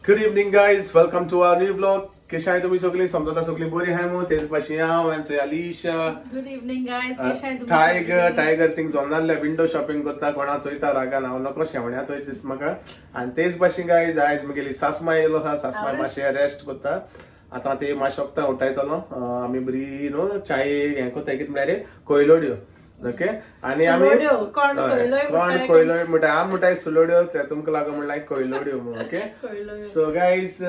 Good evening guys, welcome to our new vlog. कशें आहाय तुमी सगळीं? समजता सगळीं बरी आहाय मू. तेच भाशेन हांव आनी अलिशा. गुड इव्हनिंग गायज, कशें आहे तुम्ही? टायगर टायगर थिंग जमनासले, विंडो शॉपिंग करता, कोणा चोयता रागान हांव नको, शेवण्या चोयत दिसता म्हाका. आनी तेच भाशेन गायज, आयज म्हगेली सासमाय येयलो आहा. सासमाय मातशें रेस्ट करता आतां, ते मातशें वखदां उठायतलो. आमी बरी न्हू चाय हें करता, कितें म्हळ्यार कोयलोड्यो, ओके? आनी आमी सुलोड्यो, कोण हय, कोयलोय कोण म्हणटाय, कोयलोय म्हणटा, आमी म्हणटाय सुलोड्यो, ते तुमकां लागून म्हणल्यार कोयलोड्यो म्हूण, ओके? कोयलोयो. सो गायज,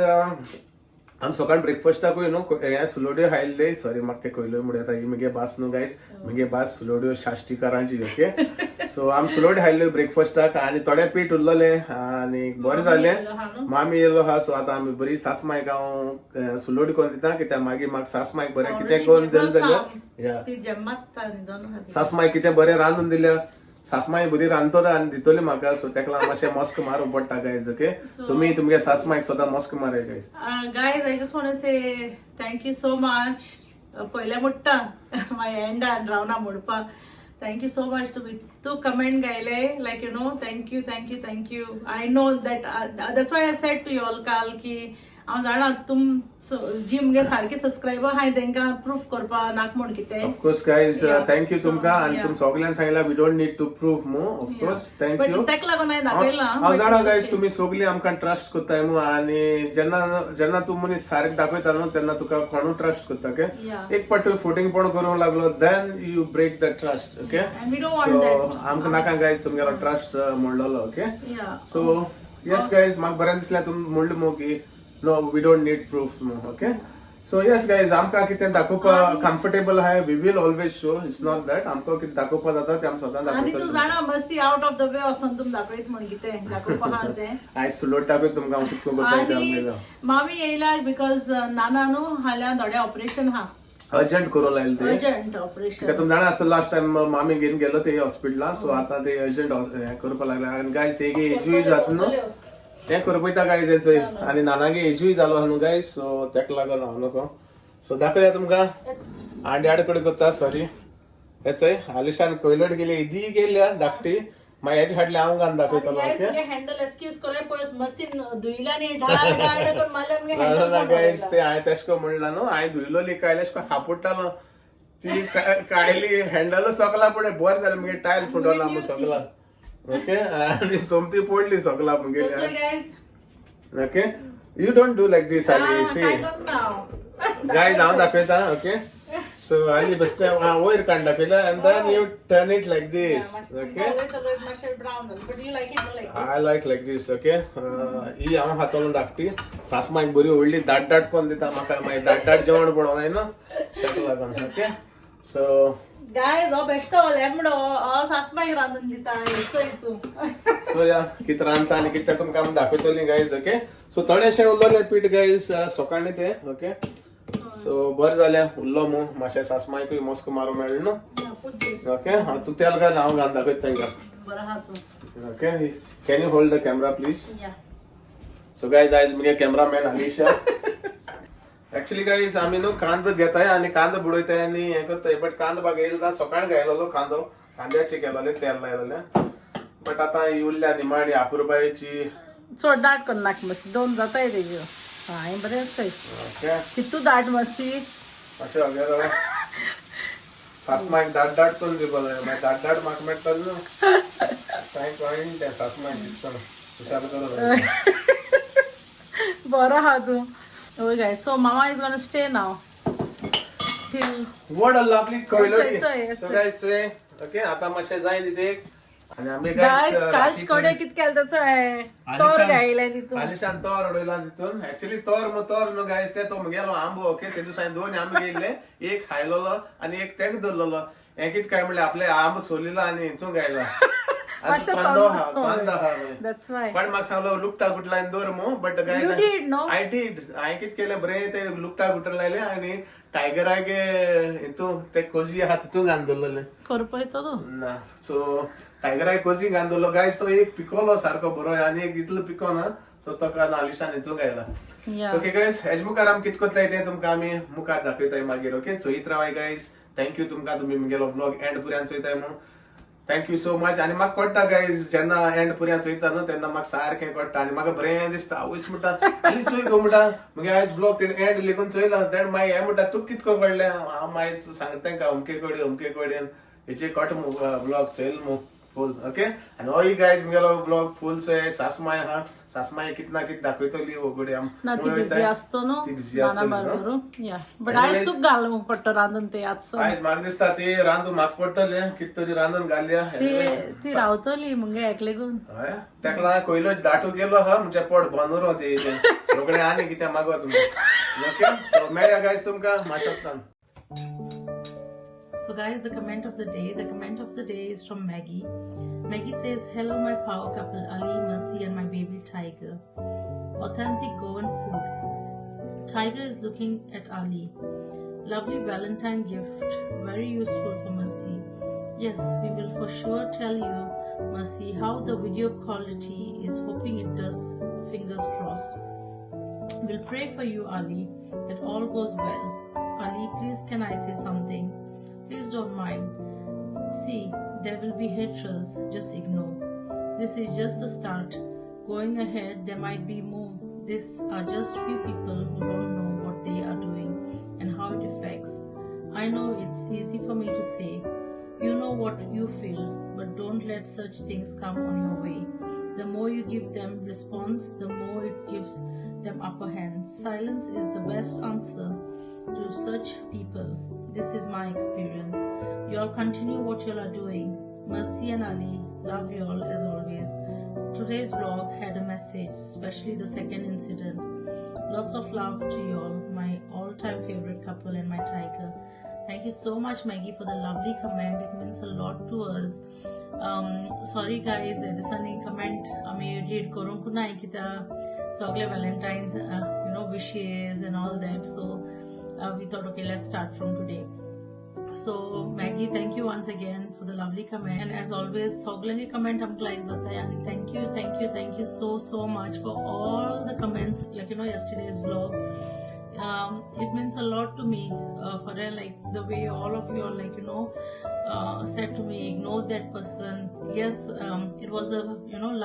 आमी सकाळी ब्रेकफास्टाकूय न्हू हे सुलोड्यो खायल्ले. सॉरी, म्हाका ते कोयलोय म्हणूं येता, ही मुगे भास न्हू गायज, मुगे भास सुलोड्यो साश्टीकारांची, ओके? सो आमी सुलोड्यो खायल्ल्यो ब्रेकफास्टाक आनी थोडें पीठ उरलेलें आनी बरें जालें. येयलो आहा न्हू? मामी येयलो आहा. सो आतां आमी बरी सासमायक हांव सुलोडी करून दिता, कित्याक मागीर म्हाका सासमायक बरें कितें करून दिलें जाल्यार या. ती जम्मात न्हिदोन आहा ती. सासमाय कितें बरें रांदून दिल्या, सासमाय बरी रांदतलो आनी दितली म्हाका. सो तेका लागून मातशें मस्क मारूंक पडटा गायज, ओके? तुमी तुमगे सासमायक सदां Musk माराय guys. Guys, I just want to say thank you so much. पयलें मुट्टा मागीर एंडान रावना म्हणपा. Thank you so much, तुमी तूं कमेंट गायले, like thank you, thank you, thank you. I know that, that's why I said to you all काल की हांव जाणा तुम जी मुगे सारके सबस्क्रायबर आहाय, तेंकां प्रूफ करपा नाक म्हूण कितें. ऑफकोर्स गायज, thank you तुमकां आनी तुम सगल्यांनी सांगला we don't need to prove मू. Of course, thank you. But तेका लागून हांवें दाखयलां. हांव जाणा गायज, तुमी सगळीं आमकां ट्रस्ट करताय मू. आनी जेन्ना जेन्ना तूं मनीस सारकें दाखयता न्हू, तेन्ना तुका कोणूय ट्रस्ट करता, ओके? एक पाट तूं फटींगपण करूंक लागलो, then you break the trust, okay? And we don't want so that. आमकां नाका गायज तुमगेलो ट्रस्ट मोडलेलो, ओके? या. सो येस गायज, म्हाका बरें दिसलें तुमी म्हणलें मू की no, we don't need proof मू, ओके? सो येस गायज, आमकां कितें दाखोवपा कम्फर्टेबल आहाय, we will always show. It's not that आमकां कितें दाखोवपा जाता तें आमी स्वता आनी तूं दाखयतले. जाणा मस्ती आउट ऑफ the वे वचोन तुमी दाखयत म्हण कितें दाखोवपा आहा तें. आयज सुलोट दाखयत तुमकां हांव कितको करता तें. आनी आमगेलो मामी येयला because नाना न्हू हाल्यां थोडें ऑपरेशन आहा. अर्जंट करूं लायलें ते. Urgent operation. कित्याक तुमी जाणा आसता, लास्ट टायम मामी घेवन गेलो ते हॉस्पिटलान. सो आतां ते अर्जंट हें करपाक लागले. आनी गायज, तेगे एजूय जाता न्हू, हें करपयता गायज हेचोय. आनी नानागे एजूय जालो आहा न्हू गायज, सो तेका लागून हांव नको. सो दाखया तुमकां, आंडी आडकडी करता, सॉरी. हेचोय आलिशान कोयलट गेली, इदी गेल्या धाकटी, मागीर हेजे हाडले, हांव घालून दाखयतलो, ओके? हँडल एक्सक्यूज करूं, पळय मशीन धुयला न्ही, ढाड ढाड करून मारल्या मुगे. ना ना हँडल. गायज, ते हांवें तेश कोन म्हणला न्हू, हांवें धुयलोली कायले अशें कोन हापुडटालो, ती कायली हँडल सोकला पळय, बरें जालें मुगे टायल फुटोला मू सोकला, ओके? आनी सोमती पडली सोकला मुगेली. So guys, okay, you don't do like this, Ali. See guys, हांव दाखयता, ओके? सो आली बसते वयर काडून दाखयला and then you turn it like this, okay? मातशें ब्रावन जालें, but you like it like I like this, okay? ही हांव हातान धाकटी सासमायक बरी व्हडली दाट दाट कोन्न दिता म्हाका, मागीर दाट दाट जेवण पळोवंक जाय न्हू तेका लागून, ओके? सो गायज, हो बेश्टो लेमडो हो सासमायक रांदून दिता चोय तूं. सो या, कितें रांदता आनी कितें तुमकां आमी दाखयतलीं गायज, ओके? सो थोडेशें उरलेलें पीठ गायज सकाळीं तें, ओके? सो बरें जालें उरलो मू, मातशें सासमायकूय मस्क मारूंक मेळ्ळें न्हू. Put this. Okay, हांव तूं तेल घाल, हांव घालून दाखयता तांकां. बरं आहा तूं. Okay, can you hold the camera, please? या. सो गायज, आयज मुगे कॅमेरामॅन अलिशा. एक्चुअली गायज, आमी न्हू कांदो घेताय आनी कांदो बुडयताय आनी हें करताय, बट कांदो बाग येयलो ना. सकाळी घायलेलो कांदो, कांद्याचे केलोले, तेल लायलेलें, बट आतां ही उरल्या निमाणी अपुरबायेची. चड दाट कर नाक मस्ती, दोन जाताय तेज्यो. हांवें बरें चोय. ओके. कितू दाट मस्ती. अशें वगैरे सासमायक दाट दाट करून दिवपा जाय, मागीर दाट दाट म्हाका मेळटलो न्हू. कांय कळना तें सासमाय शिकतना हुशार करूं. बरो आहा तूं. ओय guys, so mama is gonna stay now till What a lovely कोयलोडी. चोय, सो चोय. गायज, ओके, आता मातशें जाय तिथे आनी आमी गायज, कालच कडे कित केलें तेचो तोर गायलें तितून. आलिशान तोर उडयला तितून. ऍक्च्युली तोर मग तोर न्हू गायज, ते तो मुगेलो आंबो, ओके? ते दिसा हांवें दोन आंबे घेयल्ले, एक खायलोलो आनी एक तेक दवरलेलो. हें कितें काय म्हणलें, आपले आंबो सोलिलो आनी हितून गायला. मातशें कांदो आहा, कांदो आहा. That's why. पण म्हाका सांगलो लुकटा गुटलायन दवर मू, but guys, You did, no? I did. हांवें कितें केलें, बरें ते लुकटा गुटर लायले आनी टायगरागे हितून ते कोजी आहा तितून घालून दवरलेले. करपा येतो तूं. ना, सो टायगराक कोजी घालून दवरलो गायज, तो एक पिकोलो सारको बरो आनी एक इतलो पिको ना, सो तो आलिशान हितून गायला. या. ओके गायज, हेज मुखार आमी कितें करताय तें तुमकां आमी मुखार दाखयताय मागीर, ओके? चोयत रावाय गायज. Thank you तुमकां, तुमी मुगेलो ब्लॉग एंड पुऱ्यान चोयताय म्हणून. Thank you so much. आनी म्हाका कळटा गायज, जेन्ना एंड पुऱ्या चोयता न्हू तेन्ना म्हाका सारकें कळटा आनी म्हाका बरें दिसता. आवयस म्हणटा आनी चोय गो म्हणटा मगे आयज ब्लॉग तेणें एंड लेगून चोयला. देन मागीर हें म्हणटा तुका कितको कळ्ळें. हांव मागीर सांगता तांकां अमके कडेन अमके कडेन हेचे कट ब्लॉग चोयल मू फूल. ओके, आनी होय गायज मुगेलो ब्लॉग फूल चोय. सासमाय आहा, सासमाय कित ना कित दाखयतली वगडे. ना, ती बिझी असतो न्हू. ती busy नाना आसतली, न्हू? बरोबर या, बट आयज तुका घालूंक पडटा रांदून ते आजचं. आयज म्हाका दिसता ती रांदू म्हाका पडटलें, कित तरी रांदून घालया. ती ती रावतली मुगे एकलेगून. हय, तेका लागून कोयलो दाटू गेलो हा, म्हणजे पोट बंद उरो ते रोकडे आनी कितें मागो तुमी. ओके, सो मेळया गायज तुमकां माशोक्तान. So, guys, the comment of the day. The comment of the day is from Maggie. Maggie says, "Hello, my power couple Ali, Mercy, and my baby Tiger. Authentic Goan food. Tiger is looking at Ali. Lovely Valentine gift, very useful for Mercy. Yes, we will for sure tell you, Mercy, how the video quality is. Hoping it does. Fingers crossed. We'll pray for you, Ali, that all goes well. Ali, please, can I say something? Please don't mind. See, there will be haters, just ignore. This is just the start. Going ahead, there might be more. These are just few people who don't know what they are doing and how it affects. I know it's easy for me to say. You know what you feel, but don't let such things come on your way. The more you give them response, the more it gives them upper hand. Silence is the best answer to such people. This is my experience. You all continue what you all are doing. Mercy and Ali, love you all as always. Today's vlog had a message, especially the second incident. Lots of love to you all, my all-time favorite couple and my tiger." Thank you so much, Maggie, for the lovely comment. It means a lot to us. Sorry guys, दिसांनी comment आमी read करूंक ना कित्याक सगळे Valentine's wishes and all that, so we thought, okay, let's start from today. So Maggie, thank you once again for the lovely comment, and as always सगळ्यांचे comment आमकां लायक जाता. आणि thank you, thank you, thank you so so much for all the comments, like yesterday's vlog. It means a lot to me, for like the way all of you are like said to me, "Ignore that person." Yes, it was the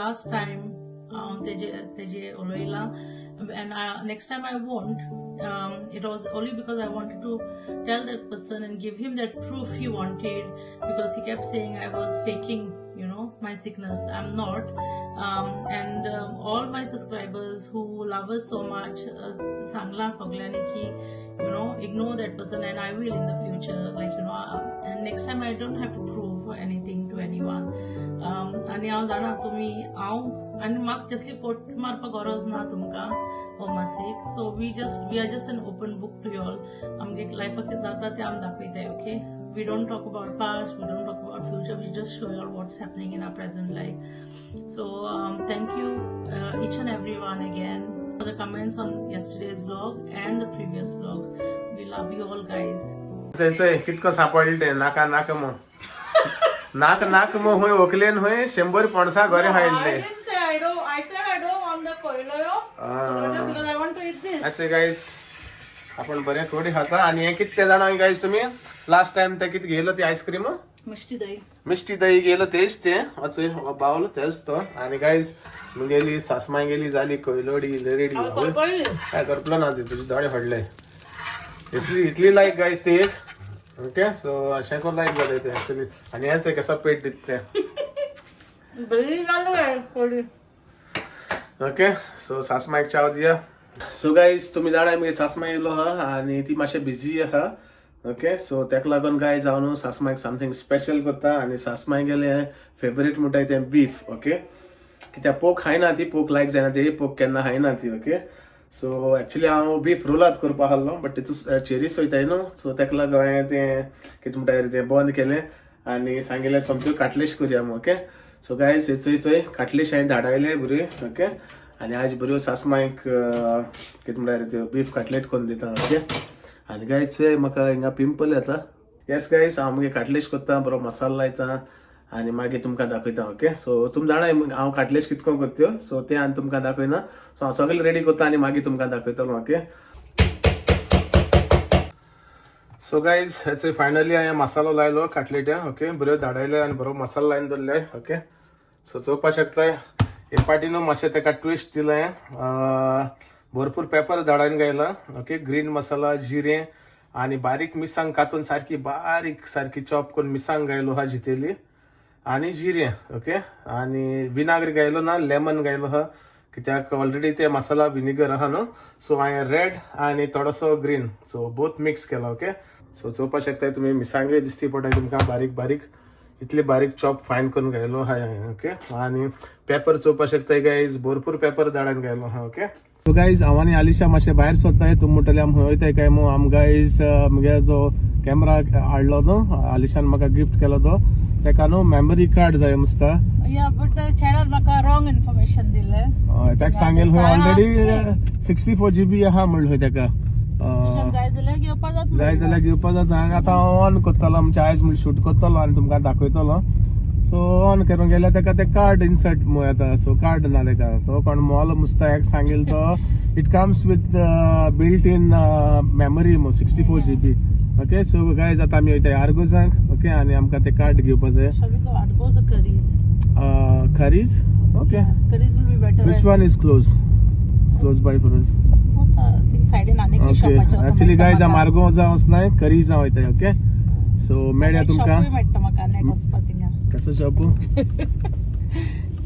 last time तेजे तेजे उलयला and next time I won't. It was only because I wanted to tell that person and give him that proof he wanted, because he kept saying I was faking my sickness. I'm not. And all my subscribers who love us so much, सांगला सगळ्यांनी की ignore that person, and I will in the future, like and next time I don't have to prove anything to anyone. आनी हांव जाणा तुमी हांव आनी म्हाका कसली फोट मारपाक गरज ना तुमकां हो मासीक. So we are just an open book to y'all. आमगे लायफाक कितें जाता तें आमी दाखयताय. Okay, we don't talk about past, we don't talk about future, we just show y'all what's happening in our present life. So thank you each and everyone again for the comments on yesterday's vlog and the previous vlogs. We love you all, guys. चय चय कितको सापडले ते. नाका नाका मग नाक नाक मग हुंय व्हंकलेन हुंय 100 पणसा घरे हाडले. I didn't say I don't. I said I don't want the koiloyo. So just because I want to eat this. असे गाईस, आपण बरे थोडी खाता. आणि हे कितके जाणा गाईस तुम्ही लास्ट टाइम ते किती गेलो ती आईस्क्रीम? मिष्टी दही. मिष्टी दही गेलो, तेच ते अचय बावलो तेच तो. आणि गाईज, गेली सासमाय गेली, झाली कोयलोडी रेडी. काय करपलो ना ते तुझे दोळे फाडले. इतली इतली लायक गाईस ती एक. ओके, सो अशें करून लायक जाले ते एक्चुअली. आणि हेच कसा पेट दित ते. बरी जालो कोळी. ओके, सो सासमायक चाव दिया. सो गाईज, तुमी जाणा मुगे सासमाय येयलो आहा आनी ती मातशें बिजी आहा. ओके, सो तेका लागून गायज हांव न्हू सासमायक समथींग स्पेशल करता. आनी सासमाय गेले फेवरेट म्हणटाय तें बीफ. ओके, कित्याक पोक खायना ती, पोक लायक जायना ती, पोक केन्ना खायना ती. ओके, सो एक्चुली हांव बीफ रोलात करपा आहलो, बट तितू चेरीस वयताय न्हू, सो तेका लागून हांवें तें कितें म्हणटाय तें बंद केलें आनी सांगिल्लें सोमत्यो काटलेश करया. ओके, सो गायज, हे चोय चोय काटलेश हांवें धाडायले बऱ्यो. ओके, आनी आज बऱ्यो सासमायक कितें म्हणल्यार त्यो बीफ काटलेट करून दिता. ओके, आनी गायज चोय, म्हाका हिंगा पिंपल येता. येस गायज, हांव मुगे काटलेश करता, बरो मसालो लायता आनी मागीर तुमकां दाखयता. ओके, सो तुमी जाणा हांव काटलेश कितको करता त्यो, सो तें आनी तुमकां दाखयना. सो हांव सगळें रेडी करता आनी मागीर तुमकां दाखयतलो. ओके. सो गायज, हेचे फायनली हांवें मसालो लायलो काटलेट्या, ओके. बऱ्यो धाडायले आनी बरो मसालो लायन दवरले, ओके. सो चोवपा शकताय, हे पाटी न्हू मातशें तेका ट्विस्ट दिलें. भरपूर पेपर धाडायन घायला, ओके. ग्रीन मसाला, जिरें आनी बारीक मिरसांग कातून सारकी बारीक सारकी चॉप करून मिरसांग घायलो हा जितेली आनी जिरें, ओके. आनी विनाग्र घायलो ना, लेमन घायलो हा, कित्याक ऑलरेडी ते मसाला विनिगर आहा न्हू. सो हांवें रेड आनी थोडोसो ग्रीन, सो बोथ मिक्स केला, ओके. सो चोवपा शकताय तुमी, मिरसांगूय दिसती पडटा तुमकां बारीक बारीक, इतली बारीक चॉप फायन करून घायलो हा हांवें, ओके. आनी पेपर चोवपा शकताय गायज, भरपूर पेपर धाडान घायलो हा, ओके. सो गायज, हांव आनी आलिशा मातशें भायर सोदताय. तूं म्हणटले आम खंय वयताय काय मू. आम गायज, मुगे जो कॅमरा हाडलो न्हू आलिशान म्हाका गिफ्ट केलो तो, तेका न्हू मेमरी कार्ड जाय मुसता. या, बट चेड्यान म्हाका रॉंग इन्फॉर्मेशन दिलें. हय, ताका सांगेल खंय ऑलरेडी 64 GB आहा म्हणलें खंय तेका. तुज्यान जाय जाल्यार घेवपा जाता. जाय जाल्यार घेवपा जाता. आनी आतां हांव ऑन करतलो, आमचे आयज म्हणल्यार शूट करतलो आनी तुमकां दाखयतलो. सो ऑन करूंक गेल्यार तेका ते कार्ड इन्सर्ट येता, सो कार्ड ना तेका. तो कोण मोल मुसता एक सांगेल तो it comes with built in memory मो 64 GB, okay. So guys, आतां आमी वयता आर्गोजांक, ओके, आनी आमकां ते कार्ड घेवपा जाय. Shall we go Argos or Currys? Currys, okay. Currys will be better. Which one is close by for us? Thing सायडीन आनी ओके. शॉपाचे. ऍक्च्युली गायज, हांव मार्गो जावं वचनाय, करीज हांव वयताय, ओके. सो मेळया तुमकां. मेळटा म्हाका आनी वचपा थिंगा. कसो शॉप?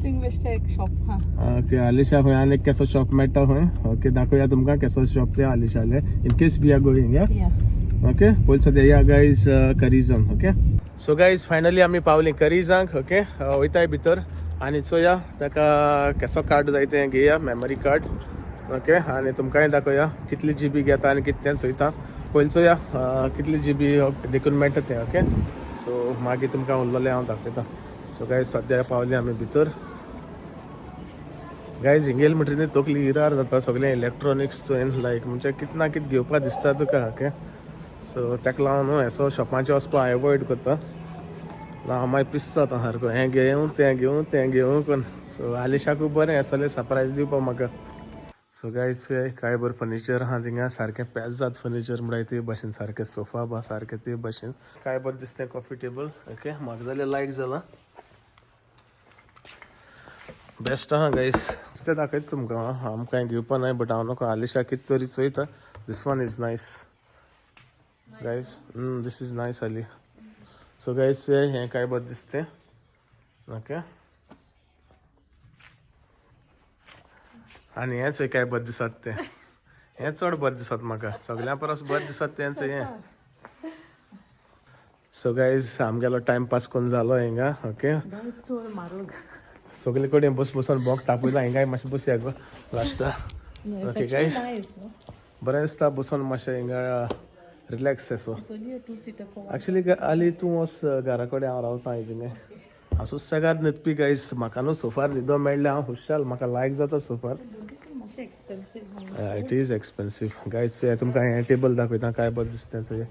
थिंग बेश्टें एक शॉप हा. ओके, आलिशा खंय आनी एक केसो शॉप मेळटा खंय. ओके, दाखोवया तुमकां केसो शॉप ते आलिशाले, in case we are going या. या. ओके, पयलीं सद्या या गायज करिजान, ओके. सो गायज, फायनली आमी पावली करिजांक, ओके. वयताय भितर आनी चोया ताका केसो कार्ड जाय तें घेया, मेमरी कार्ड, ओके. आनी तुमकांय दाखोवया कितली जी बी घेता आनी कितें तें चोयता. पयलीं चोया कितली जी बी देखून मेळटा तें, ओके. सो मागीर तुमकां उरलेलें हांव दाखयता. सो गायज, सद्या पावली आमी भितर. गायज, हिंगेल म्हणटा न्ही तकली इरार जाता, सगळें इलेक्ट्रॉनिक्स चोयन, लायक म्हणजे कित ना कित घेवपा दिसता तुका, ओके. सो ताका लागून न्हू हेसो शॉपांचेर वचपा एवॉयड करता ना, हांव मागीर पिसता आतां सारको, हें घेवं तें घेवं तें घेवं कोन. सो आलिशाकूय बरें आसलें सरप्रायज दिवपा म्हाका. सो गायज, काय बरें फर्निचर आहा थिंगा, सारकें पेज जात फर्निचर म्हळ्यार ते भाशेन, सारकें सोफा बा सारकें ते भाशेन. काय बरें दिसता कॉफी टेबल, ओके. म्हाका जाल्यार लायक जाला, बेस्ट आहा गायस. तें दाखयता तुमकां, आमकां घेवपा नाय, बट हांव नको आलिशा कितें तरी चोयता. This one is nice, guys. This is nice, Ali. So guys, हें काय बरें दिसतें, ओके. आनी हेंच काय बरें दिसत तें, हें चड बरें दिसत म्हाका, सगळ्यां परस बरें दिसत तेंच हें. सो गायज, आमगेलो टायम पास करून जालो हिंगा, ओके. चोर मारूंक. सगळे कडेन बस बसून बोक तापयला. हिंगाय मातशें बसया गो लास्टा. ओके गायज, बरें दिसता बसून मातशें हिंगा, रिलॅक्स असो. It's only a two seater for actually आली, तूं वच घरा कडेन, हांव रावता हितून. हांव सुसेगाद न्हिदपी गायज. म्हाका न्हू सोफार न्हिदो मेळ्ळें, हांव खुशाल. म्हाका लायक जाता सोफार. मातशें expensive. It is expensive, guys. तुमकां हें टेबल दाखयता, काय बरें दिसता तें.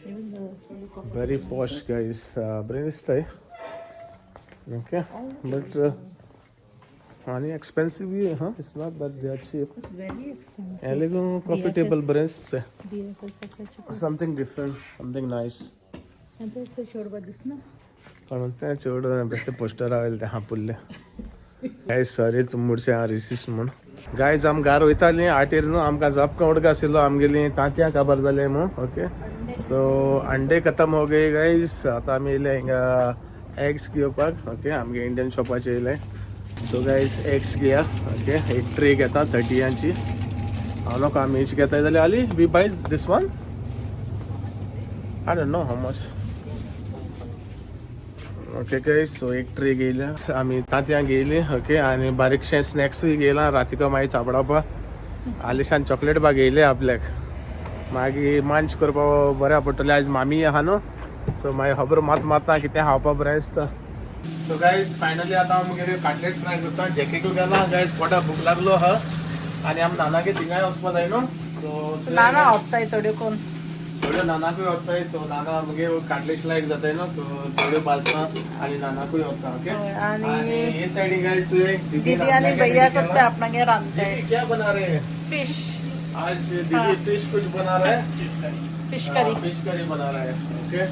Even the look of very posh guys, बरें दिसताय, ओके. बट आनी एक्सपेन्सिव हा, it's not that they are cheap. It's very expensive. हें लेगून कॉफी टेबल बरें दिसता. DFS. Something different, something nice. And that's a शोरबा दिसना. पण तें चेडूं बेश्टे पोस्टर आयले तें हापुल्लें. गायज, सॉरी, तुमी मुडशें हांव रेसिस्ट म्हूण. गायज, आम घार वयतालीं आटेर न्हू, आमकां जापकां उडका आशिल्लो, आमगेलीं तांतयां काबार जालें म्हूण, ओके. सो अंडे खतम हो गए गायज. आतां आमी येयले हिंगा एग्स घेवपाक, ओके. आमगे इंडियन शॉपाचेर येयले. सो गायज, एग्स घेया, ओके. एक ट्रे घेता 30यांची. हांव नको, आमी हेच घेताय जाल्यार. Ali, we buy this one? I don't know how much. Okay guys, so एक ट्रे घेयल्या आमी, तांतयां घेयली, ओके. आनी बारीकशें स्नॅक्सूय घेयला, रातीको मागीर चाबडावपा. आलिशान चॉकलेट बा घेयले आपल्याक, मागीर मांच करपा बऱ्या पडटलें. आयज मामी आहा न्हू, सो मागीर खबर मात मारता कितें खावपा बरें दिसता. सो गायज, फायनली आतां हांव मुगेले काटलेट फ्राय करता. जॅकेटूय गेला गायज, पोटा भूक लागलो आहा आनी आम नानागे थिंगाय वचपा जाय न्हू, सो नाना व्हरताय थोड्यो कोण. थोड्यो नानाकूय व्हरताय. सो नाना मुगे काटलेट लायक जाताय न्हू, सो थोड्यो भाजता आनी नानाकूय व्हरता, ओके. आणि आणि हे साइडीन गायज, दीदी आणि भैया करता, आपणागे रांदताय. दीदी क्या बना रहे हैं? फिश. आज दीदी फिश कुछ बना रहा है. Fish curry. फिश करी बना रहा है. ओके,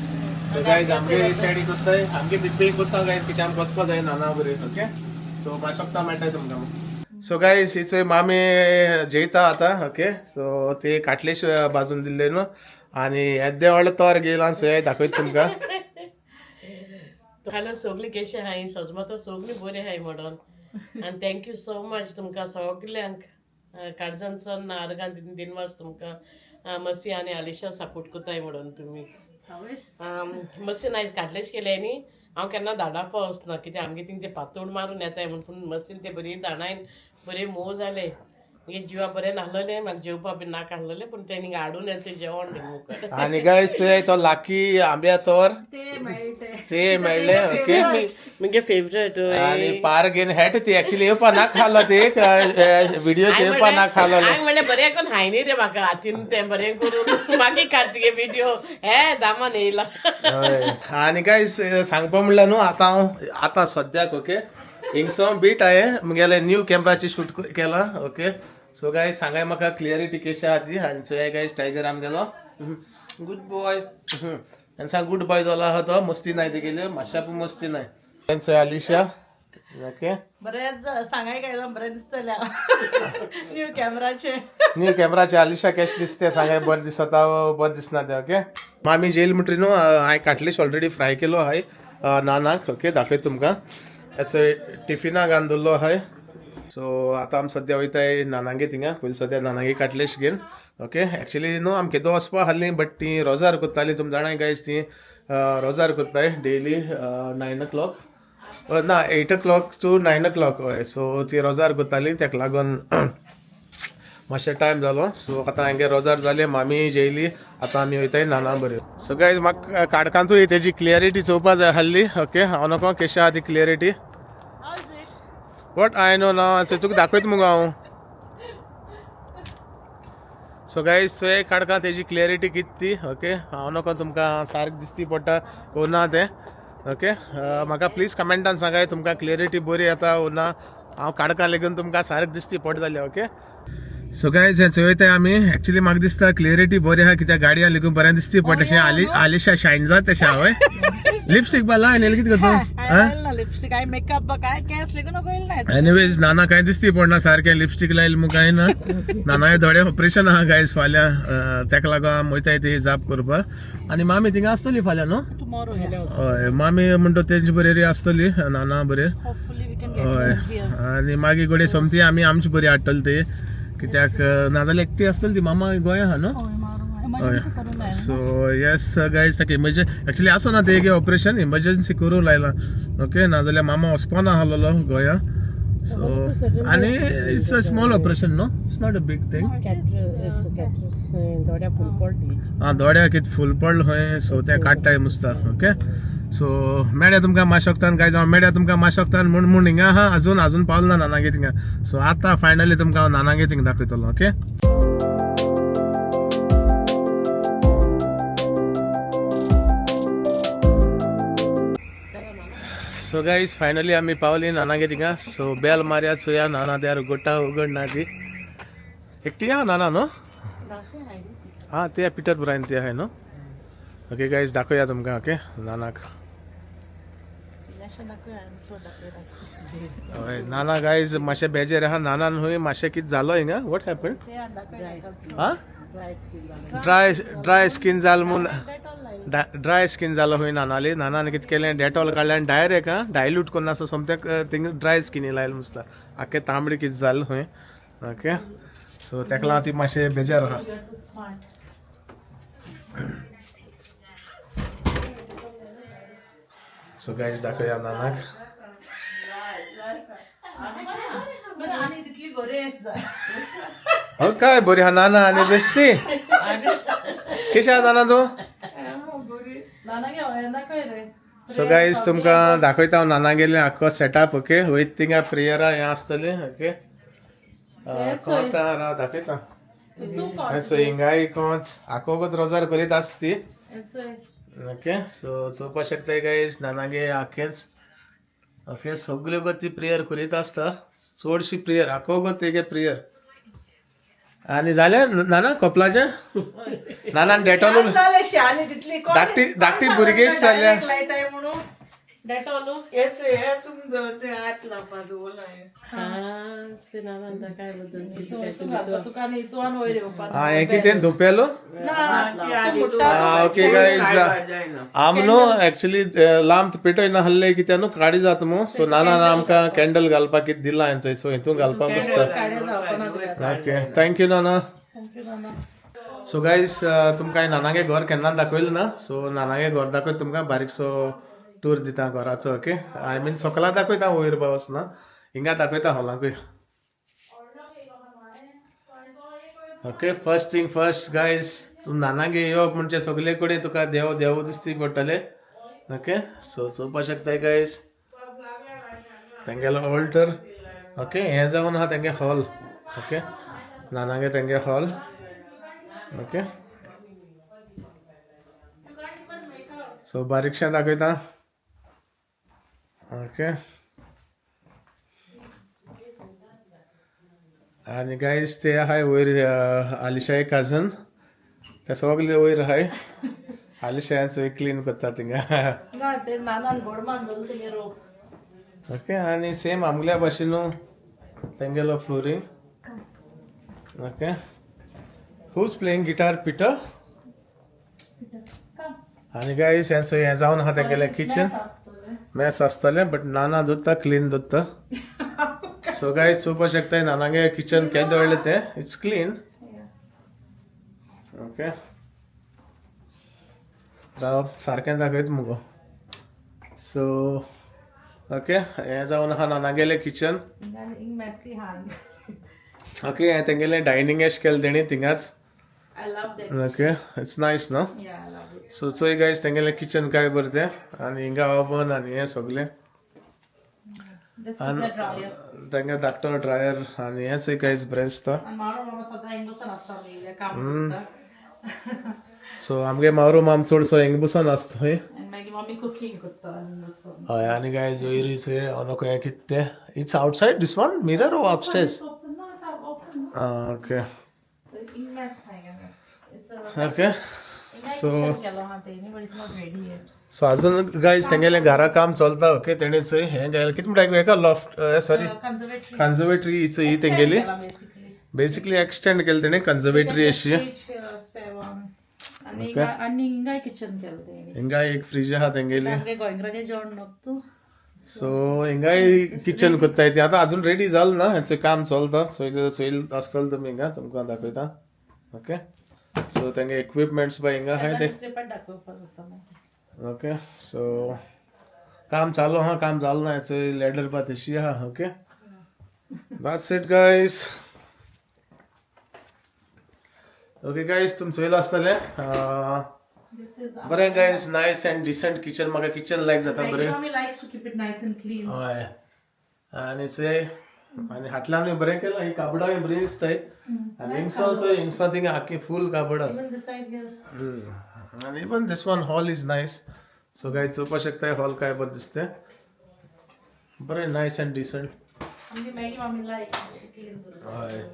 सो गायज आमगे सायडी करताय, आमगे बिब्बी करता गायज, कित्याक आमकां वचपा जाय नाना बरे. ओके, सो म्हाका शकता मेळटा तुमकां. सो गायज हिचो मामी जेयता आतां. ओके, सो ते काटलेश बाजून दिल्ले न्हू आनी येद्दें व्हडलें तोर घेयलां. सो हें दाखयता तुमकां. हॅलो सगळीं कशें आहाय? सजमा सगळीं बरीं आहाय म्हणून आनी thank you so much तुमकां सगल्यांक काळजांतसून आर्गां दिनवास तुमकां. मसी आनी आलिशा सपोर्ट करताय म्हणून तुमी. मसीन आयज काडलेच केले न्ही. हांव केन्ना धाडावपा वचना कित्याक आमगे थिंग ते पातोड मारून येताय म्हूण, पूण मसीन ते बरी दाणायन बरें मोव जालें. मागीर जिवा बरें नासलेलें, म्हाका जेवपा बी नाका आसलेलें, पूण तेणी हाडून हें जेवण मुखार. आनी गायज तो लाकी आंब्या तोर ते मेळटे. ते मेळ्ळे. ओके. मुगे फेवरेट. आणि पार घेवन हेट ती ऍक्च्युली येवपा ना खालो ते व्हिडिओ येवपा ना खालो. हांवें म्हणलें बरें करून हाय न्ही रे म्हाका हातीन तें बरें करून मागीर काड तुगे व्हिडिओ हे दामान येयला. आनी काय सांगपा म्हणल्यार न्हू, आतां हांव आतां सद्याक ओके हिंगसो बीट हांवें मुगेले न्यू कॅमराची शूट केला. ओके, सो गायज सांगाय म्हाका क्लियरिटी कशी आहा ती. आनी चोया गायज, टायगर आमगेलो गुड बॉय आनी सांग गुड बॉय जालो आहा तो. मस्ती नाय तेगेली, मातशा पूण मस्ती नाय. चोय आलिशा. ओके. बरेंच सांगाय काय बरें दिसतलें न्यू कॅमेराचे. न्यू कॅमेराचे आलिशा कशें दिसते सांगाय, बरें दिसता बरें दिसना तें. ओके, मामी जेल म्हणटरी न्हू, हांवें काटलेश ऑलरेडी फ्राय केलो हाय नानाक. ओके, दाखयता तुमकां. हेचो टिफिना घालून दवरलो हाय. सो आतां आमी सद्या वयताय नानागे थिंगा. पयलीं सद्या नानागे काटलेश घेवन. ओके, एक्चुली न्हू आमी केदो वचपा आहलीं, बट ती रोजार करताली. तुमी जाणाय गायज, ती रोजार करताय डेली 9 o'clock, ना 8 o'clock to 9 o'clock. हय, सो ती रोजार करताली, तेका लागून मातशें टायम जालो. सो आतां हांगे रोजार जालें, मामी जेयली, आतां आमी वयताय नाना बरें. सो गायज म्हाका काडकांतूय तेजी क्लियरिटी चोवपा जाय आहली. ओके, हांव नको कशी आहा ती clarity. What I know ना, तुका दाखयता मुगो हांव. सो गायज चोय काडका तेजी क्लियरिटी कित ती. ओके, हांव नको तुमकां सारकें दिसती पडटा ओ ना तें. ओके, म्हाका प्लीज कमेंटान सांगाय तुमकां क्लियरिटी बरी येता ओ ना. हांव काडका लेगून तुमकां सारकें दिसती पडटा जाल्यार. ओके, सो गायज हें चोयताय आमी. एक्चुली म्हाका दिसता क्लियरिटी बरी आहा, कित्याक गाडया लेगून बरें दिसती पडटा. तशें आलिशा शायन जाता तशें. हांवें लिपस्टीक बा लायन येयलें कितें करता? ना लिपस्टिक काय मेकअप बा काय केस लेगून येयल ना. एनिवेज नाना कांय दिसती पडना सारकें, लिपस्टीक लायली म्हूण कांय ना. नाना दोळे ऑपरेशन आहा गायज फाल्यां, तेका लागून आमी वयताय ती जाप करपाक. आनी मामी थिंगा आसतली फाल्यां न्हू? टुमॉरो. हय, मामी म्हणटा तेंचे बरेर आसतली नाना बरेर. होपफुली we can हय गेट. आनी मागीर घडये सोमती आमी आमची बरी हाडटली ती, कित्याक नाजाल्यार एकटी आसतली ती. मामा गोंया आहा न्हू? इमर्जन्सी करून जाय. सो येस गायज, ताका इमर्जन्सी एक्चुली आसो ना तेगे ऑपरेशन, इमर्जन्सी करूं लायला. ओके, नाजाल्यार मामा वचपा ना आहलोलो गोंया. सो आनी it's a small operation न्हू, it's not a big thing. दोड्या फूल पडली. आं, दोड्या कित फूल पडलो खंय, सो तें काडटाय मुसता. ओके, सो मेळ्या तुमकां माशोक्तान गायज. हांव मेळ्या तुमकां माशोक्तान म्हूण म्हूण हिंगा आहा, अजून अजून पावलो ना नानागे थिंगा. सो आतां फायनली तुमकां हांव नानागे थिंगा दाखयतलो. ओके, सो गायज फायनली आमी पावली नानागे थिंगा. सो बेल मारया, चोया नाना त्यार उगडटा उगडना ती. एकटी आहा नाना न्हू? हा, ते पिटर ब्रायन ते आहे न्हू? ओके गायज, दाखोवया तुमकां. ओके, नानाक. हय नाना गायज मातशें बेजेर आहा. नानान खंय मातशें कितें जालो हिंगा? What happen? हा, ड्राय ड्राय स्कीन जाल म्हूण, ड्राय स्कीन जालो खंय नानाली. नानान कितें केलें, डेटॉल काडलें आनी डायरेक्ट आं डायल्यूट करून आसा सोमतें थिंग ड्राय स्किनी लायलें मुसता. आख्खें तांबडी कितें जालें खंय. ओके, सो तेका लागून ती मातशें बेजार आहा. सो गायज दाखोवया नानाक. बरं आणि तितली गोरी आहेस जाय. हो काय बरी हा नाना आनी बेस्ती कशें आहा नाना तूं? नाना घे दाखय रे. सो गायज तुमकां दाखयता हांव नाना गेलें आख्खो सेटअप. ओके, वयता थिंगा प्रेयरा हें आसतलें. ओके, कोंत राव दाखयता. तू सो हिंगाय कोंत आखो रोजार करीत आसती. ओके, सो चोवपा शकताय गायज नानागे आख्खेच. ओके, सगल्यो गो ती प्रेयर करीत आसता, चडशी प्रेयर आखो गो तेगे प्रेयर. आनी जालें नाना कपलाचें नानान डेटॉल जालें शाणी तितली कोण धाकटी भुरगींच जाल्या. direct लायताय म्हणून डेटॉल. हेच हे तुमकां ते आत लावपा दवरलां. हा ते नानान काय बद्दल. तुका न्ही तूं आनी वयर येवपा. हा, हें कितें धुपेलो? ना. ओके गायज, आम न्हू एक्चुली लांब पेटय नासले कित्याक न्हू काडी जाता मू, सो नाना आमकां कॅन्डल घालपाक कितें दिलां हेंचो, सो हितून घालपाक बसता. काडे जावपा ना तुका. Okay, thank you Nana. Thank you Nana. So guys, तुमकां हांवें नानागे घर केन्ना दाखयलें ना, सो नानागे घर दाखयत तुमकां बारीकसो टूर दिता घराचो. ओके, I mean सकला दाखयता, वयर पावस ना, हिंगा दाखयता हॉलाकूय. Okay, first thing first guys, तूं नानागे येवप म्हणजे सगळे कडेन तुका देव देव दिसती पडटले. ओके, सो चोवपाक शकताय गायज तेंगेलो ऑल्टर. ओके, हें जावन आहा तेंगे हॉल. ओके, नानागे तेंगे हॉल. ओके, सो बारीकशें दाखयता. ओके, आनी गायज ते आहाय वयर आलिशाय काजन, ते सगळे वयर आहाय आलिशायान क्लीन करता थिंगा. ना, ते नानान गोडमान दवरलो तुगे रोप. ओके, आनी सेम आमगल्या भाशेन तेंगेलो flooring. Okay, who's playing guitar? Peter. आनी गायज हें हें जावन आहा तेंगेलें किचन. मॅस आसतलें, बट नाना धुता, क्लीन धुता. सो गायज चोवपाक शकताय नानागे किचन केदें व्हडलें तें, it's clean. Okay, राव, सारकें दाखयत मुगो. सो ओके, हें जावन आहा नानागेलें किचन. हिंग मेसी हा. ओके, हें तेंगेलें डायनींग एश केलें तेणी थिंगाच. I love that. Okay, it's nice न्हू? Yeah, I love it. So चोय गायज तेंगेलें किचन काय बरें तें, आनी हिंगा ओवन आनी हें सगलें. This is the dryer. तेंगे धाकटो ड्रायर आनी हें चोय गायज बरें दिसता. आनी मारो मामा सदां हिंग बसून आसता न्ही, काम करता. सो आमगे मावरो माम चडसो हिंग बसून आसता थंय. आनी मागीर मम्मी कुकींग करता हिंग बसून. हय, आनी गायज वयरूय चोय अनको हें कितें तें, it's outside this one mirror or upstairs? It's open, no, it's open. Okay. हिंग mess हा. It's a okay. So केलो हा तेणी, but it's not ready yet. So अजून गायज तेंगेलें घरा काम चलता. ओके, तेणें चोय हें घायलें कितें म्हणटा हेका, लॉफ्ट, सॉरी. कन्झर्वेटरी. कन्झर्वेटरी ही तेंगेली. बेसिकली. बेसिकली एक्सटेंड केलें तेणें कन्झर्वेटरी अशी. Spare one. आनी आनी हिंगाय किचन केलें तेणी. हिंगा एक फ्रीज आहा तेंगेली. आमगे गोंयकारांचें जेवण नको तूं. सो हिंगाय किचन करताय ती, आतां अजून रेडी जालें ना, हेंचें काम चलता. सो चोयल आसतलें तुमी हिंगा, तुमकां दाखयता. ओके, सो तेंगे इक्विपमेंट्स बाय हिंगा आहाय ते. दुसरे पण दाखोवपाक जाता मागीर. ओके, सो काम चालू आहा, काम जालें ना, हेचो लॅडर बा तशी आहा. Okay, that's it guys. Okay guys, तुम चोयलां आसतलें. This is बरें guys, nice and decent kitchen. म्हाका किचन लायक जाता बरें. Mummy likes to keep it nice and clean. हय, आनी चोय आनी हाटल्यानूय बरें केलां, ही काबडांय बरीं दिसताय. आनी हिंगसो चोय, हिंगसो थिंगा आख्खी फूल काबडां. Even this side here. आनी even this one hall is nice. So guys चोवपाक शकताय हॉल काय बरें दिसता, बरें नायस अँड डिसंट. आमगे मॅगी मामी लायक क्लीन दवरता. हय,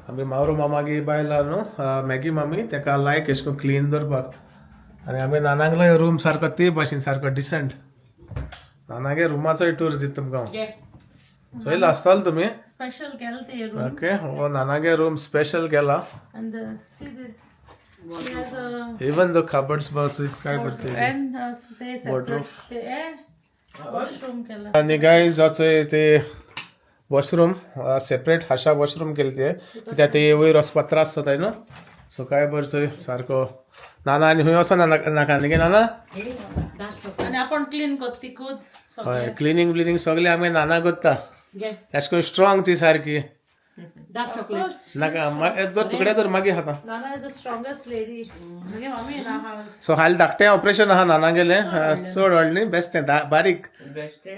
आमगे मावरो मामागे बायल आहा न्हू मॅगी मामी, तेका लायक एशे करून क्लीन दवरपाक. आनी आमगे नानांगलो रूम सारको ते भाशेन सारको डिसंट. नानागे रुमाचोय टूर दिता तुमकां हांव. चोयला आसतलो तुमी. स्पेशल केलें ते रूम. ओके, हो नानागे रूम स्पेशल केला. And see this, she has a even the cupboards बस काय करते. And ते सेपरेट ते वॉशरूम केला. आनी गायज चोय ते वॉशरूम सेपरेट हाशा वॉशरूम केले ते, कित्याक ते वयर वचपाक त्रास जाताय न्हू. सो काय बरें चोय सारको नाना आनी खंय वचना नाका न्ही गे नाना. आनी आपण क्लीन करता खुद. हय, क्लिनींग ब्लिनींग सगळें आमगे नाना करता. घे. एशें करून स्ट्रॉंग ती सारकी. Dark chocolate. नाका, दोन तुकडे तर मागीर खाता. Nana is the strongest lady. म्हणजे मम्मी ना हा. सो हाल धाकटें ऑपरेशन आहा नाना गेलें, चड व्हडलें न्ही, बेश्टें बारीक. बेश्टें.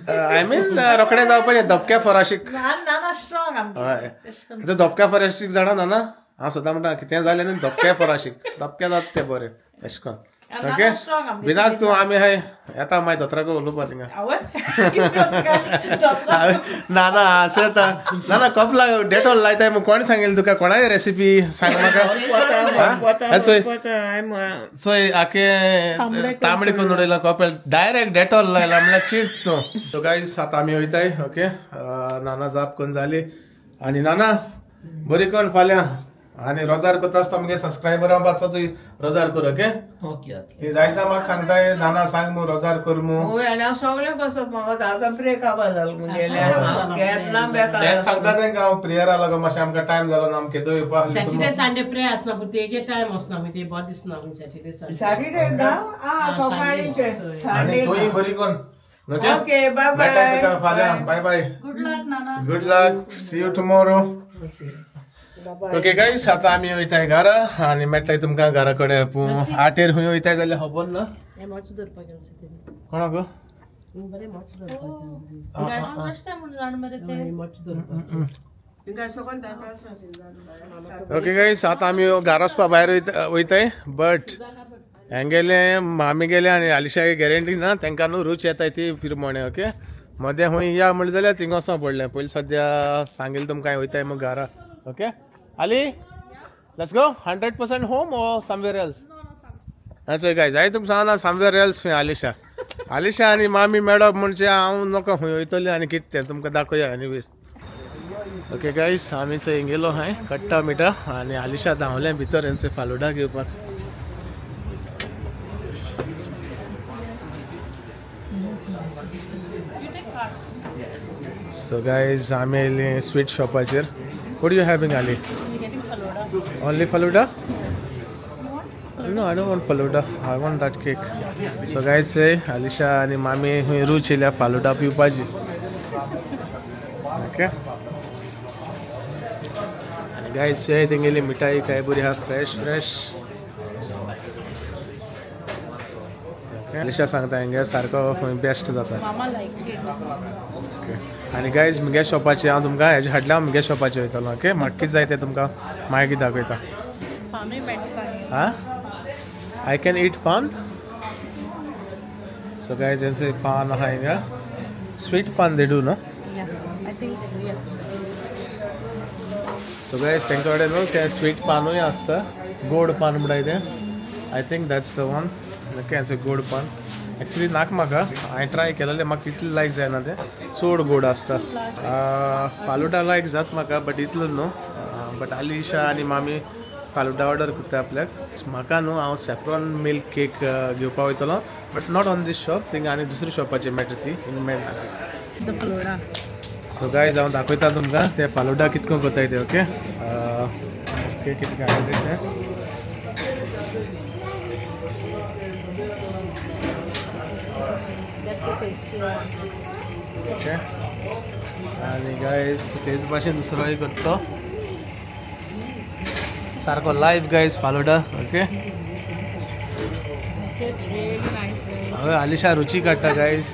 I mean रोखडें जावपाचें धपक्या फराशीक. नाना स्ट्रॉंग आमगे. हय. तशें करून. आतां धपक्या फराशीक जाणा नाना, हांव सदां म्हणटा कितें जालें न्ही धपक्या फराशीक, धपक्या जाता तें बरें एशें करून. ओके बिनाक तूं आमी हाय येता मागीर दोतोराक उलोवपा थिंगा. ना ना अशें येता ना ना कपला डेटॉल लायताय मग कोण सांगेल तुका कोणाय रेसिपी सांग म्हाका. चोय चोय आके तांबडी करून उडयला कपेल डायरेक्ट डेटॉल लायला म्हणल्यार चीत तूं. सो गायज आतां आमी वयताय. ओके नाना जाप करून जाली आनी नाना बरी कर फाल्यां आनी रोजार करता आसता मुगे सबस्क्रायबरां पासत तुवें रोजार कर. ओके ओके ती जायचा म्हाका सांगताय नाना सांग मू रोजार कर मू. हय आनी हांव सगळें बसत म्हाका आतां ब्रेक आबा जालो मुगेले केन्ना बेता तेंच सांगता तेंका हांव प्रेयरा लागो मातशें आमकां टायम जालो ना आमकां केदो येवपा आसलें तुमी. सॅटर्डे संडे प्रे आसना पूण तेगे टायम आसना मागीर ते बरो दिसना सॅटर्डे संडे. सॅटर्डे ना आ सकाळीचे आनी तुंय बरी कोन. ओके ओके बाय मेळटा तुका बाय. फाल्यां. Bye bye. Good luck Nana. Good luck. See you tomorrow. Okay guys आतां आमी वयताय घरा आनी मेळटाय तुमकां घरा कडेन. पूण आठेर खंय वयताय जाल्यार खबर ना. हे मोच धरपाक गेलो तेणी. कोणाक बरें मोच धरपाक. कशें म्हूण जाण मरे ते. मोच धरपाक. ओके गायस आतां आमी घरा वचपा भायर वयताय बट हेंगेले मामी गेले आनी आलिशागे गॅरंटी ना तेंकां न्हू रूच येताय ती फिरमोणे. ओके मदें खंय या म्हणलें जाल्यार थिंगा वचों पडलें. पयलीं सद्या सांगेल तुमकां वयताय मग घरा. Okay Ali let's go 100% home or somewhere else. चोय गायज हांवें तुमकां सांगला समवेर एल्स खंय आलिशा. आलिशा आनी मामी मेळप म्हणजे हांव नको खंय वयतलें आनी कितें तें तुमकां दाखोवया एनीवेज. ओके गायज आमी चोय गेलो हांवें कट्टा मिठा आनी आलिशा धांवलें भितर हेंचे फालुडा घेवपाक. सो गायज आमी येयली स्वीट शॉपाचेर. What you having Ali? Only falooda? No, I don't want falooda. I want that cake. So guys, Alisha आनी मामी हुंय रूच येयल्या फालुडा पिवपाची. ओके आनी गायज चोय तेंगेली मिठाई काय बरी आहा फ्रेश फ्रेश. ओके आलिशा सांगता हेंगे सारको खंय बेस्ट जाता. मामा लायक it. Okay आनी गायज मुगे शॉपाचे हांव तुमकां हेजे हाडल्या हांव मुगे शॉपाचेर वयतलो. ओके म्हाका कितें जाय तें तुमकां मागीर दाखयता. पानूय मेट्सां. हाँ I can eat paan. So guys जैसे पान आएगा स्वीट पान दे do ना. या I think या. सो गायज तेंका कडेन न्हू ते स्वीट पानूय आसता गोड पान म्हणटाय तें. I think that's the one. Okay हांचे गोड पान एक्चुली नाक म्हाका हांवें ट्राय केलेलें म्हाका इतलें लायक जायना तें चड गोड आसता. फालुडा लायक जाता म्हाका बट इतलो न्हू. बट आलिशा आनी मामी फालुडा ऑर्डर करता आपल्याक. म्हाका न्हू हांव सॅफ्रॉन मिल्क केक घेवपा वयतलो but not on this shop. थिंगा आनी दुसरी शॉपाचेर मेळटा ती हिंगा मेळना ती. The falooda. So guys हांव दाखयता तुमकां ते फालुडा कितको करताय ते. ओके ओके कितें हाडलें तें. That's a tasty one. Okay आनी गायज तेच भाशेन दुसरोय करता सारको live guys falooda. Okay Tastes really nice guys. हय आलिशा रुची काडटा गायज.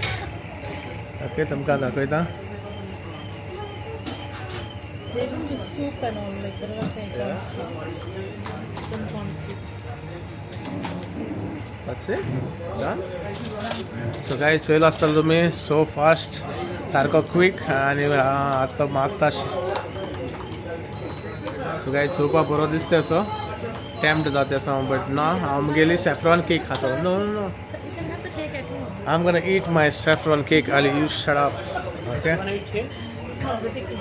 ओके तुमकां दाखयता. They even do soup and all like yeah. Soup. Chicken corn soup. That's it? Done? So guys, चोयलो आसतलो तुमी सो फास्ट सारको क्वीक आनी आतां मारता. सो गायज चोवपा बरो दिसता असो टेम्प्ट जाता असो बट ना हांव मुगेली सॅफ्रॉन केक खातो. No no. So you can have the cake at home. I am gonna eat my saffron cake. Ali you shut up. Okay. No, we take it.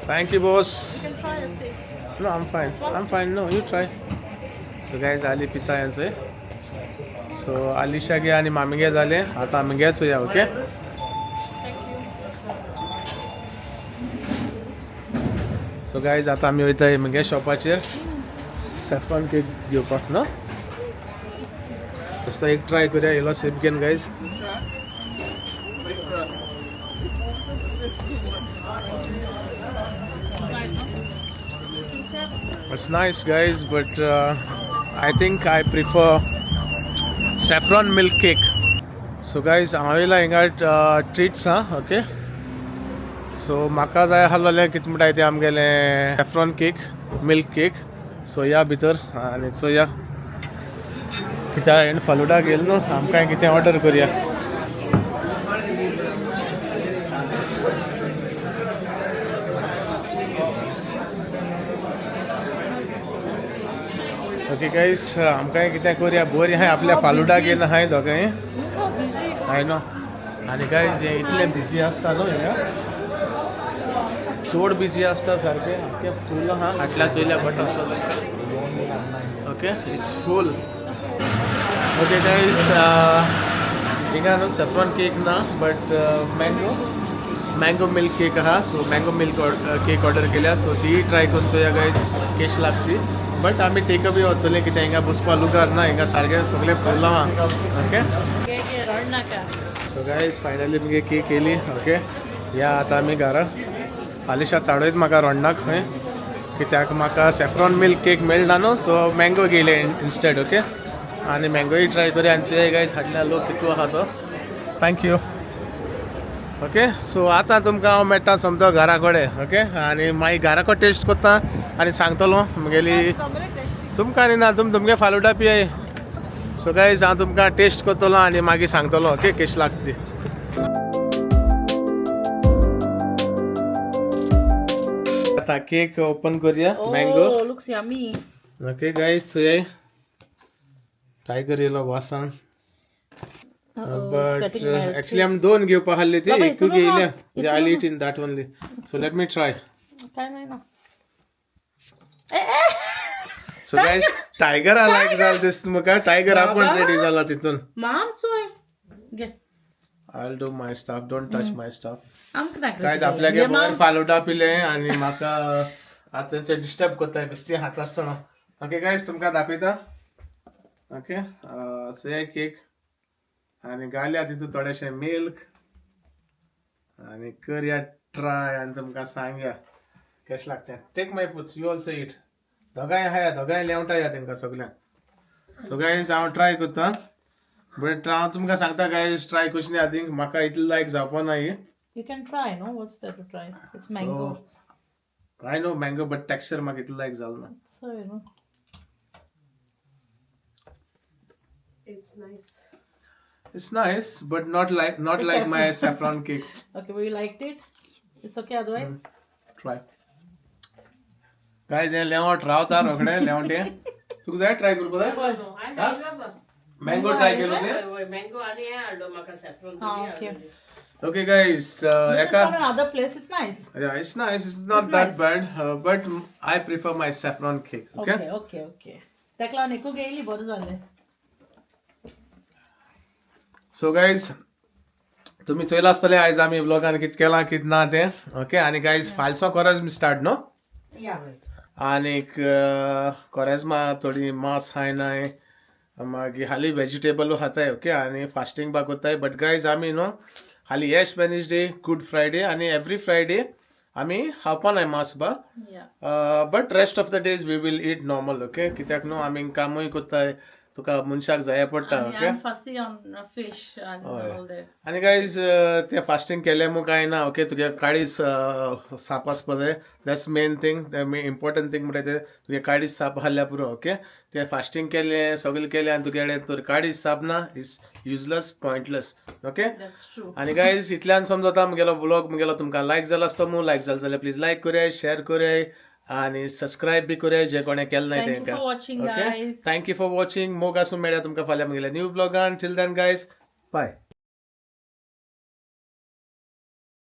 Thank you boss. You can try a sip. No, I'm fine. I'm fine. No, you try. So guys, Ali पिता यांचे. So Alisha गे आनी मामीगे जाले आतां आमगेच या. Okay Thank you. So guys आतां आमी वयता म्हगे शॉपाचेर सॅफ्रॉन केक घेवपाक न्हू. बेस्तो एक ट्राय करूया इलो सिप घेवन guys. It's nice guys, but I think I prefer saffron milk cake. So guys, हांव येयला हिंगा ट्रीट्स हा. ओके सो म्हाका जाय आसलेलें कितें म्हणटाय तें आमगेलें saffron cake milk cake. So या भितर आनी चोया. कित्याक हेण फालुडा घेयल न्हू, आमकां कितें ऑर्डर करुया. ओके गायस, आमकां कितें करुया. बरी आहाय आपल्या फालुडा घेवन आहाय दोगांय. I know. आनी गायज, हें इतलें बिजी आसता न्हू हिंगा, चड बिजी आसता सारकें. सारकें फूल आहा. हाटल्या चोयल्या बट आसता. Okay, it's full. Okay guys, हिंगा न्हू सॅफ्रॉन केक ना, but mango milk cake आहा. So mango milk cake order केल्या, सो ती ट्राय करून चोया गायज केश लागती. बट आमी टेक अवे वतले, कित्याक हिंगा बसपा लुगार ना. हिंगा सारकें सगळें फूल आहा. ओके. घे घे, रड नाका. सो गायज, फायनली मुगे केक येयली. ओके, या आतां आमी घरा. आलिशा चाडयत म्हाका रोडनाक खंय, कित्याक म्हाका सॅफ्रॉन मिल्क केक मेळना न्हू, सो मँगो घेयले इन्स्टेड. ओके, आनी मँगोय ट्राय करूया. आनी चोया गायज, हाडल्या लोक कितू आहा तो. Thank you. Okay, सो आतां तुमकां हांव मेळटा सोमतो घरा कडेन. ओके, आनी मागीर घरा कडेन टेस्ट करता आनी सांगतलो मुगेली तुमकां. आनी ना, तुम तुमगे फालुडा पियाय. सो गायज, हांव तुमकां टेस्ट करतलो आनी मागीर सांगतलो, ओके, केश लागता ती. आतां केक ओपन करूया, mango. Oh, looks yummy. Okay guys, चोय, टायगर येयलो वासान. बट एक्चुअली आमी दोन घेवपा आहली ती, बाबा, एकू इतलो ना, घेयल्या. I इतलो eat in that only, so let me try. काय नाही ना. सो गायज, टायगरा लायक जालें दिसता म्हाका. टायगर आपण रेडी जाला तितून. माम, चोय घे. I do my stuff, don't touch my stuff. आमकां नाका. गायज, आपल्यागे बरें फालुडा पिले आनी म्हाका आतां डिस्टर्ब करता बेस्ती हात आसतना. ओके गायज, तुमकां दाखयता. ओके, सो हे केक आनी घालया तितून थोडेशें मिल्क आनी करया ट्राय आनी तुमकां सांगया कशें लागता. Take my पूत, you also eat. दोगांय आहाय, दोगांय लेवटा या तेंकां सगल्यांक. सो गायज, हांव ट्राय करता, बट हांव तुमकां सांगता गायज, ट्राय करचे आदी म्हाका इतलें लायक जावपा ना ही. You can try, no? What's there to try? It's mango. So I know mango, but texture म्हाका इतलें लायक जालें ना. So you know. It's nice. It's nice, but not like my saffron cake. Okay, but you liked it? It's okay otherwise? Try. Guys, हें लेवट रावता रोखडें लेवटे. तुका जाय try करपा जाय? मँगो ट्राय केलो ते? मँगो आनी हें हाडलो म्हाका saffron. Ah, okay. Okay guys, This is एका from another place. It's nice. Yeah, it's nice. It's not It's that nice. bad, but I prefer my saffron cake. Okay. Okay. ताका लागून एकू गेली, बरें जालें. So guys, तुम्ही चोयला आसतले आयज आमी ब्लॉगान कित केलां कित ना तें. ओके, आनी गायज, फालसो कोरेज्म स्टार्ट न्हू. या. आनीक कोरेज्मा थोडी मांस खायनाय, मागीर हालीं वेजिटेबलूय खाताय. ओके, आनी फास्टींग बा करताय. बट गायज, आमी न्हू हालीं एश वेनसडे, गुड फ्रायडे आनी एवरी फ्रायडे आमी खावपा नाय मांस बा. या. But rest of the days we will eat normal, okay? कित्याक न्हू आमी कामूय करताय, तुका मनशाक जाय पडटा. And okay. I'm fussy on fish and all that. आनी गायज, ते फास्टींग केलें म्हूण कांय ना. ओके, तुगे काळीज साप आसपा जाय. That's main thing, important thing म्हणटा तें तुगे काळीज साप आहल्यार पुरो. ओके, तुवें फास्टींग केलें, सगळें केलें आनी तुगे कडेन तर काळीज साप ना, it's useless, pointless, okay? That's true. आनी गायज, इतल्यान समजता म्हगेलो ब्लॉग म्हगेलो तुमकां लायक जाला आसतो म्हूण. लायक जालो जाल्यार प्लीज लायक करया, शेअर करया आनी सबस्क्रायब बी करया जे कोणें केलें ना Thank you तेंकां. for watching, okay guys. Thank you for watching. मोग आसूं, मेळया तुमकां फाल्यां म्हगेल्या new ब्लॉगान. Till then guys, bye.